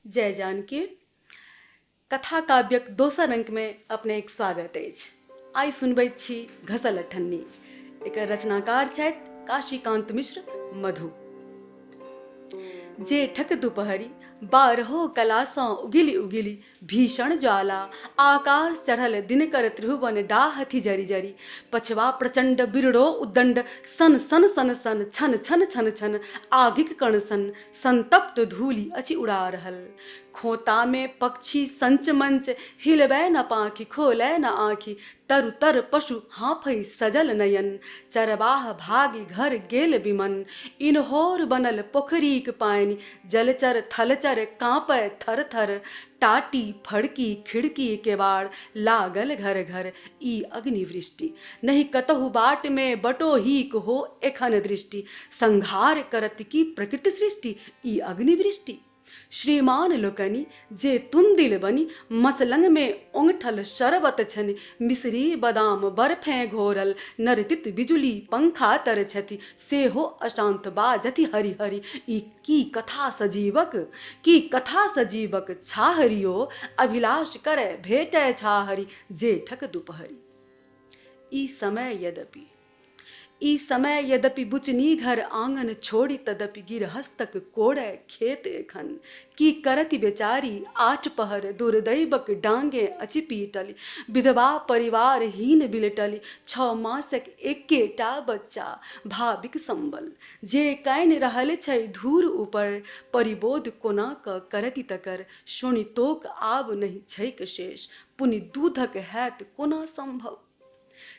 जय जानकी। कथा काव्यक दोसर अंकमे अपनेक स्वागत अछि। आइ सुनबैत छी घसल अठन्नी। एकर रचनाकार छथि काशीकान्त मिश्र मधु। जेठक दुपहरी बारहो कलासँ उगिलि उगिलि भीषण ज्वाला आकाश चढ़ल दिनकर त्रिभुवन डाहथि जरि जरि पछवा प्रचंड बिरड़ो उद्दंड सन सन सन सन छन छन छन छन आगिक कण सन संतप्त धूलि अछि उड़ा रहल खोता में पक्षी संच मंच हिलबै न पाखि खोलै न आँखि तरु तर पशु हाँफै सजल नयन चरबाह भागि घर गेल बिमन इनहोर बनल पोखरीक पानि जलचर थलचर काँपय थर थर टाटी फड़की खिड़की केबाड़ लागल घर घर ई अग्निवृष्टि नहि कतहु बाट मे बटोहीक हो एखन दृष्टि संहार करत की प्रकृति सृष्टि ई अग्निवृष्टि श्रीमान लोकनि जे तुंदिल बनि मसलंग मे ओंगठल शरबत छनि मिसरी बदाम बर्फे घोरल नरतित बिजुली पंखा तर छथि सेहो अशांत बाजथि हरि हरि ई की कथा सजीवक की कथा सजीवक छाहरियो अभिलाष करय भेटय छाहरि जेठक दुपहरी ई समय यद्यपि ई समय यद्यपि बुचनी घर आंगन छोड़ि तदपि गिरहस्थक कोड़य खेत एखन की करति बेचारी आठ पहर दुर्दैवक डांगे अछि पीटलि विधवा परिवार हीन बिलटलि छओ मासक एकेटा बच्चा भाविक संबल जे कानि रहल छै धूर ऊपर परिबोध कोना कऽ करति तकर शोणितोक आब नहि छैक शेष पुनि दूधक हैत कोना संभव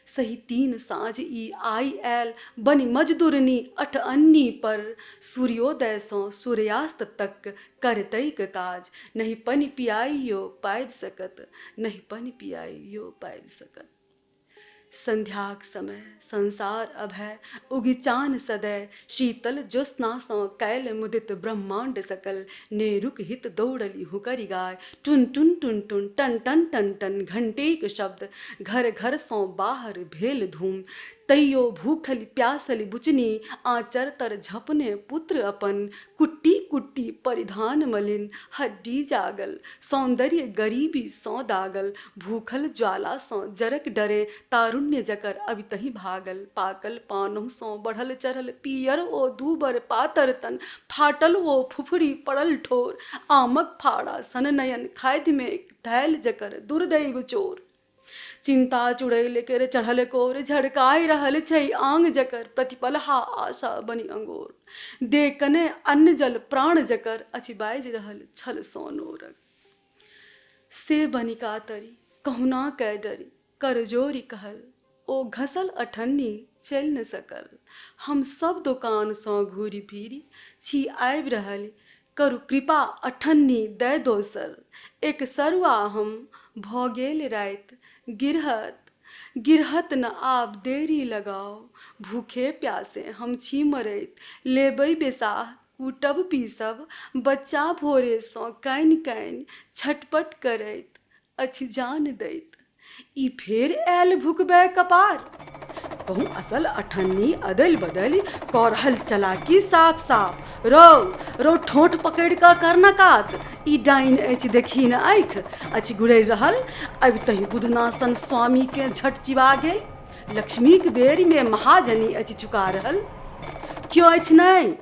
सही तीन साँझ ई आइ आयल बनि मजदूरनी अठअन्नी पर सूर्योदयसँ सूर्यास्त तक करतैक काज नहि पनि पिआइयो पाबि सकत नहि पनि पिआइयो पाबि सकत संध्याक समय संसार अभय उगि चान सदय शीतल ज्योत्स्नासँ कयल मुदित ब्रह्माण्ड सकल नेरुक हित दौड़लि हुकरि गाय टुन टुन टुन टुन टन टन टन टन घंटीक शब्द घर घरसँ बाहर भेल धूम तैयो भूखलि प्यासलि बुचनी आँचर तर झपने पुत्र अपन कुट्टी कुट्टी परिधान मलिन हड्डी जागल सौन्दर्य गरीबी सँ दागल भूखल ज्वाला सँ जरक डरे तारुण्य जकर अबितहि भागल पाकल पानहु सँ बढ़ल चढ़ल पीयर ओ दूबर पातर तन फाटल ओ फुफरी पड़ल ठोर आमक फाड़ा सन नयन खाधिमे धैल जकर दुर्दैव चोर चिन्ता चुड़ैल केर चढ़ल कोर झड़काय रहल छै आंग जकर प्रतिपल हा आशा बनि अंगोर दे कने अन्न जल प्राण जकर अछि बाजि रहल छल सोनोरक से बनि कातरी कहुना कए डरी कर जोरि कहल ओ घसल अठन्नी चलि ने सकल हम सब दोकानसँ घूरि फिरि छी आबि रहल करू कृपा अठन्नी दय दोसर एक सरुआ हम भऽ गेल राति गिरहत गिरहत न आब देरी लगाउ भूखे प्यासे हम छी मरैत लेबै बेसाह कूटब पीसब बच्चा भोरेसँ कानि कानि छटपट करैत अछि जान दैत ई फेर आयल भुकबै कपार कहूँ असल अठन्नी अदलि बदलि कऽ रहल चलाकी साफ साफ रौ रौ ठोंठ पकड़ि कऽ कर न कात ई डाइन अछि देखही न आँखि अछि गुड़रि रहल अबितहि बुधना सन स्वामीकेँ झट चिबा गेल लक्ष्मीक बेरिमे महाजनी अछि चुका रहल केओ अछि नहि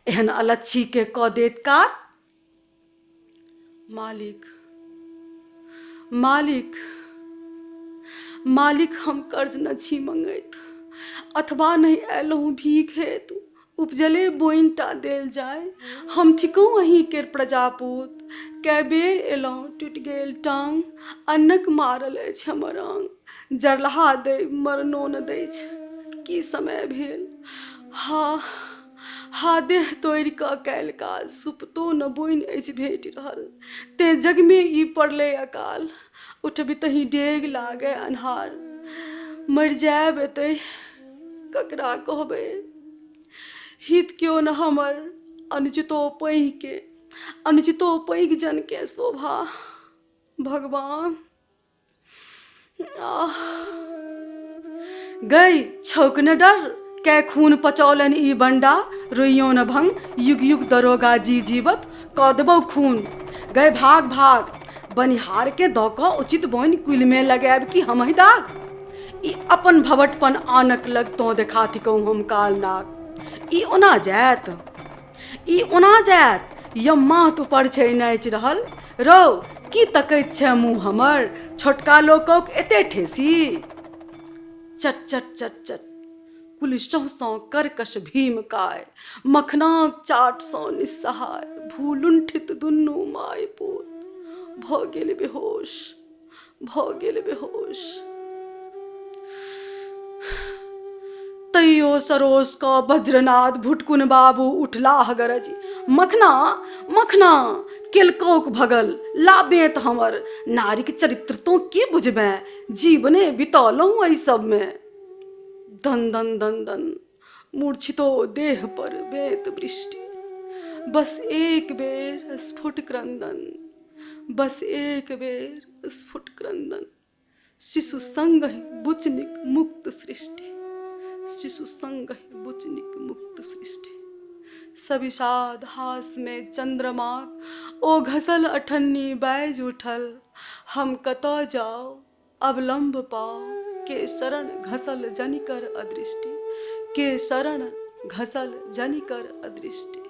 एहन अलच्छीके कऽ देत कात मालिक मालिक मालिक हम कर्ज न छी मंगैत अथवा नहि अयलहुँ भीख हेतु उपजले बोइनटा देल जाय हम थिकहुँ अहीं केर प्रजापूत कए बेर एलहुँ टूटि गेल टांग अन्नक मारल अछि हमर अंग जरलहा दै मरनो न दैछ की समय भेल हा हा देह तोड़ि कऽ कयल काज सुपतो न बोनि अछि भेटि रहल तेँ जगमे ई पड़लै अकाल उठबितहि डेग लागय अन्हार मरि जायब एतहि ककरा कहबै हित केओ न हमर अनुचितो पैघके अनुचितो पैघ जनके शोभा भगवान आह गई छौक न डर कै खून पचौलनि ई बंडा रोइयो न भंग युग युग दरोगा जी जीवत कऽ देबौ खून। गए भाग भाग। बनिहारके दऽ कऽ उचित बोनि कुलमे लगायब कि हमही दाग? ई अपन भवटपन आनक लग तोँ देखा थिकहुँ हम कालनाग। ई ओना जायत, ई ओना जायत, यम माथ ऊपर छै नाचि रहल। रौ की तकैत छै मुँह हमर, छोटका लोकक एते ठेसी। चट चट चट चट कुलिशहुसँ कर्कश भीमकाय, मखनाक चाटसँ निस्सहाय, भूलुण्ठित दुनू माय पूत भऽ गेल बेहोश, भऽ गेल बेहोश। तैयो सरोस कऽ वज्रनाद भुटकुन बाबू उठलाह गरजि, मखना मखना केलकौक भगल लाबेत हमर, नारीक चरित्र तोँ की बुझबें, जीवने बितौलहुँ एहि सबमे। दन दन दन दन मूर्छितो देह पर बेत वृष्टि, बस एक बेर स्फुट क्रंदन, बस एक बेर स्फुट क्रंदन, शिशु संग बुचनिक मुक्त सृष्टि, शिशु संग बुचनिक मुक्त सृष्टि। सविषाद हास में चंद्रमाक ओ घसल अठन्नी बाजि उठल, हम कतऽ जाउ अवलम्ब पाओ, के शरण घसल जनिकर अदृष्टि, के शरण घसल जनिकर अदृष्टि।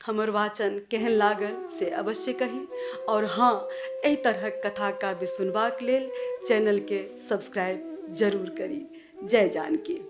हमर वाचन केहन लागल से अवश्य कही, और हाँ, एहि तरहक कथा काव्य सुनबाक लेल चैनलके सब्सक्राइब जरूर करी। जय जानकी।